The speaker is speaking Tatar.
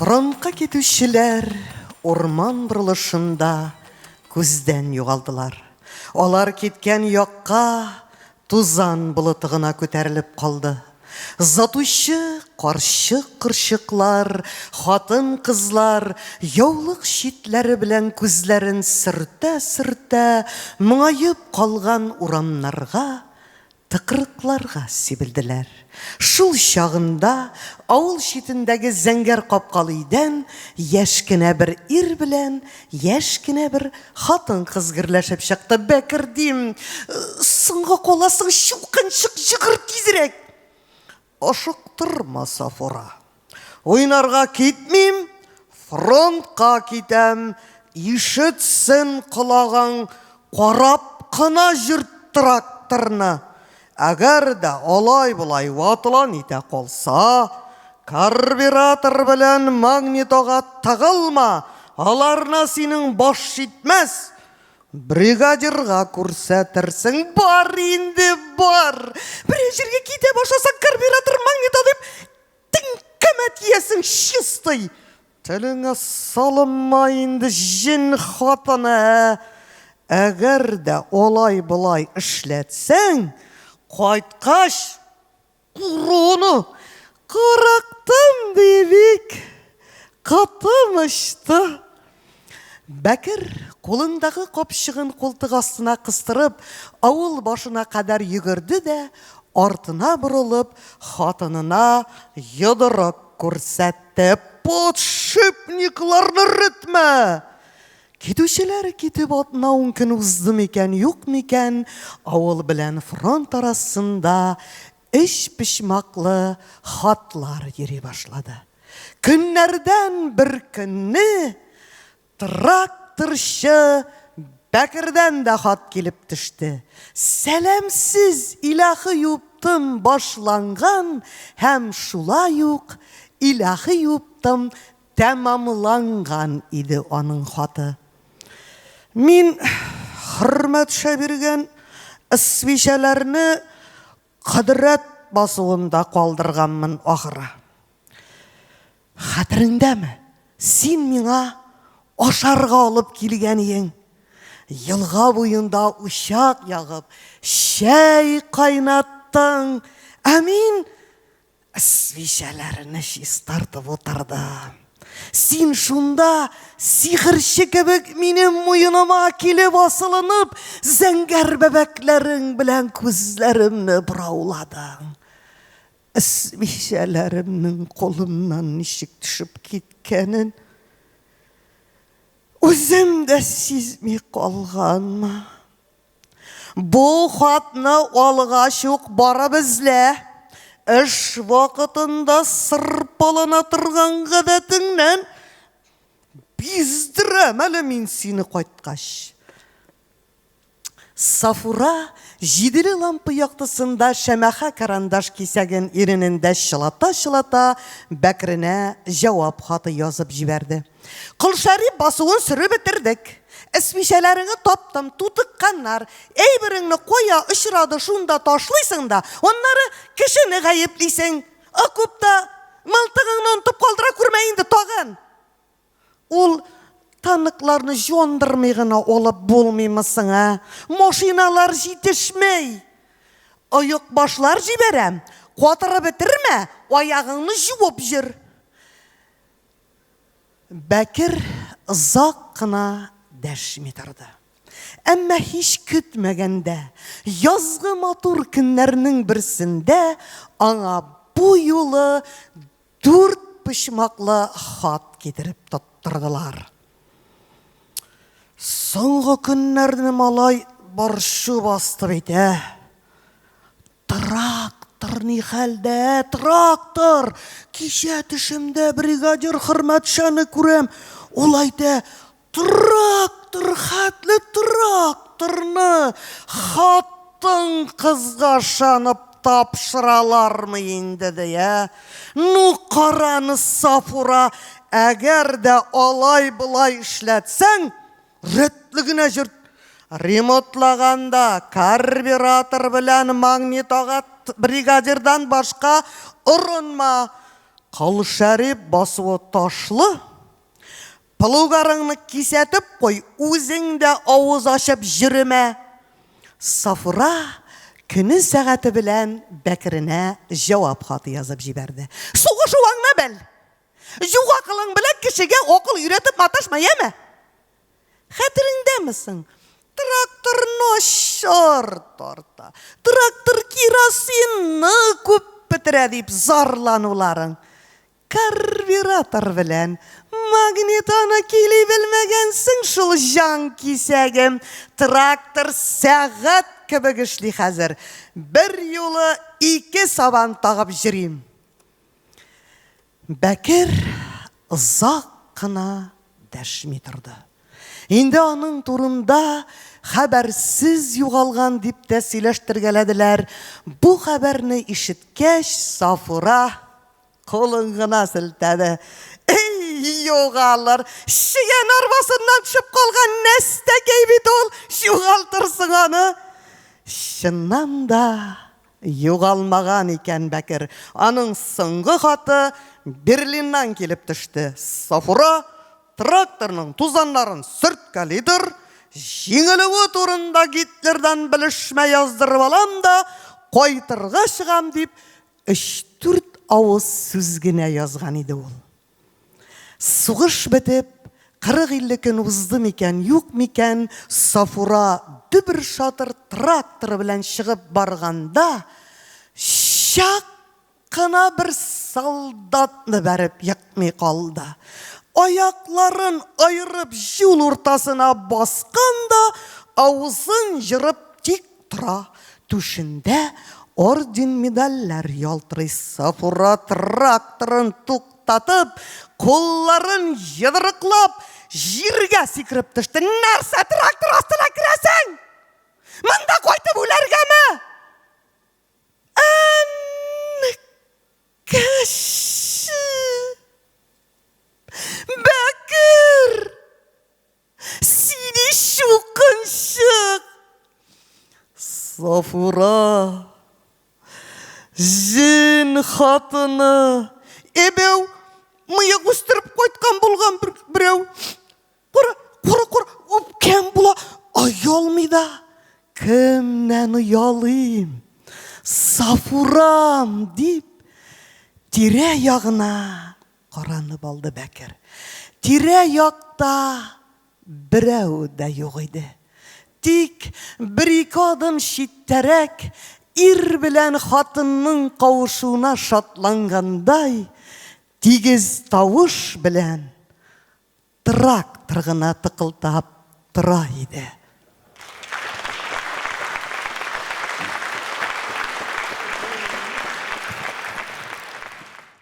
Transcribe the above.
Фронтка китүчеләр урман борылышында күздән югалдылар. Алар киткән якка тузан болыты гына күтәрелеп калды. Затучы карчык-корчыклар, хатын-кызлар, яулык читләре белән күзләрен сөртә-сөртә, моңаеп калган урамнарга Тыкрыкларга сибелделәр. Шул чагында авыл читендәге зәңгәр капкалы өйдән яшь кенә бер ир белән яшь кенә бер хатын-кыз гөрләшеп чыкты. Бәкер, дим, соңга каласың, чукынчык, йөгер тизрәк! Ашыктырма, Сафура. Уйнарга китмим, фронтка китәм. Ишетсен колагың, карап кына җөрт тракторны. Әгәр дә алай-болай ватыла нитә калса, карбюратор белән магнитога тыгылма, аларына синең баш җитмәс. Бригадирга күрсәтерсең. Бар инде, бар. Берәр җиргә китә башласаң, карбюратор магнито дип теңкәмә тиясең, чистый. Телеңә салынма инде, җен хатыны, ә. Әгәр дә алай-болай эшләтсәң, кайткач, Куруны курыктым дибик, котым очты. Бәкер, кулындагы капчыгын култык астына кыстырып, авыл башына кадәр йөгерде дә, артына борылып, хатынына йодрык күрсәтте. Подшипникларны эретмә! Китүчеләр китеп атна-ун көн узды микән, юк микән, авыл белән фронт арасында өчпочмаклы хатлар йөри башлады. Көннәрдән бер көнне тракторчы Бәкердән дә хат килеп төште. Сәламсез илаһи юптым башланган һәм шулай ук илаһи юптым Тәмамланган иде аның хаты. Мин Хөрмәтшә биргән свечәләрне кодрәт басуында калдырганмын, ахры. Хәтереңдәме, син миңа ашарга алып килгән иең? Елга буенда учак ягып, чәй кайнаттың, ә мин Свечәләрне чистартып утырдым. Син шунда сихерче кебек минем муеныма килеп асылынып, зәңгәр бәбәкләрең белән күзләремне борауладың. Свечәләремнең кулымнан ничек төшеп киткәнен үзем дә сизми калганмын. Бу хатны алгач ук барып эзлә. Эш вакытында сырпалана торган гадәтеңнән биздерәм әле мин сине кайткач. Сафура җиделе лампа яктысында шәмәхә карандаш кисәген иренендә чылата-чылата Бәкренә җавап хаты язып җибәрде. Колшәрип басуын сөреп бетердек. Эсмичәләреңне таптым, тутыкканнар. Әйбереңне кая очрады, шунда ташлыйсың да, аннары кешене гаеплисең. Окопта мылтыгыңны онытып калдыра күрмә инде тагын. Ул танкларны җондырмый гына алып булмыймы соң, ә? Машиналар җитешмей. Оекбашлар җибәрәм, катырып бетермә, аягыңны җуып җөр. Бәкер озак кына дәшми торды. Әмма һич көтмәгәндә, язгы матур көннәрнең берсендә аңа бу юлы дүртпочмаклы хат китереп тоттырдылар. Соңгы көннәрне, малай, борчу басты бит, ә? Трактор ни хәлдә, трактор! Кичә төшемдә бригадир Хөрмәтшаны күрәм. Ул әйтә, трактор хәтле тракторны хатын-кызга ышанып тапшыралармы инде, ди, ә? Ну, караны, Сафура, әгәр дә алай-болай эшләтсәң, Рәтле генә җөрт. Ремонтлаганда карбюратор белән магнитога бригадирдан башка орынма. Колшәрип басуы ташлы, плугарыңны кисәтеп куй, үзең дә авыз ачып җөремә. Сафура көне-сәгате белән Бәкеренә җавап хаты язып җибәрде. Сугышуыңны бел! Юк акылың белән кешегә акыл өйрәтеп маташма, яме? Хәтереңдәме соң? Трактор начар тарта, трактор керосинны күп бетерә дип зарлануларың. Карбюратор белән магнитоны кили белмәгәнсең шул җан кисәгем. Трактор сәгать кебек эшли хәзер. Бер юлы ике сабан тагып җөрим. Бәкер озак кына дәшми торды. Инде аның турында хәбәрсез югалган дип тә сөйләштергәләделәр. Бу хәбәрне ишеткәч, Сафура кулын гына селтәде. Эй, югалыр! Чегән арбасыннан төшеп калган нәстәкәй бит ул! Югалтырсың аны! Чыннан да, Югалмаган икән Бәкер. Аның соңгы хаты Берлиннан килеп төште. Сафура тракторның тузаннарын сөрткәлидер, җиңелүе турында Гитлердан белешмә яздырып алам да, кайтырга чыгам дип, өч-дүрт авыз сүз генә язган иде ул. Сугыш бетеп, 40-50 көн узды микән, юк микән, Сафура дөбер-шатыр тракторы белән чыгып барганда, чак кына бер солдатны бәреп екмый калды. Аякларын аерып юл уртасына баскан да, авызын ерып тик Тора, түшендә орден-медальләр ялтырый. Сафура тракторын туктатып, кулларын йодрыклап, җиргә сикереп төште. Нәрсә трактор астына керәсең? Монда кайтып үләргәме? Әнкәсе! Бәкер! Сине чукынчык! Сафура! Җен хатыны! Эбәү, мыек үстереп кайткан булган бер, берәү. Кара, кара, кара, үпкәм була, оялмый да. Кемнән оялыйм? Сафурам, дип, тирә-ягына Каранып алды Бәкер. Тирә-якта берәү дә юк иде. Тик бер-ике адым читтәрәк, ир белән хатынның кавышуына шатлангандай, тигез тавыш белән трактор гына тыкылдап тора иде.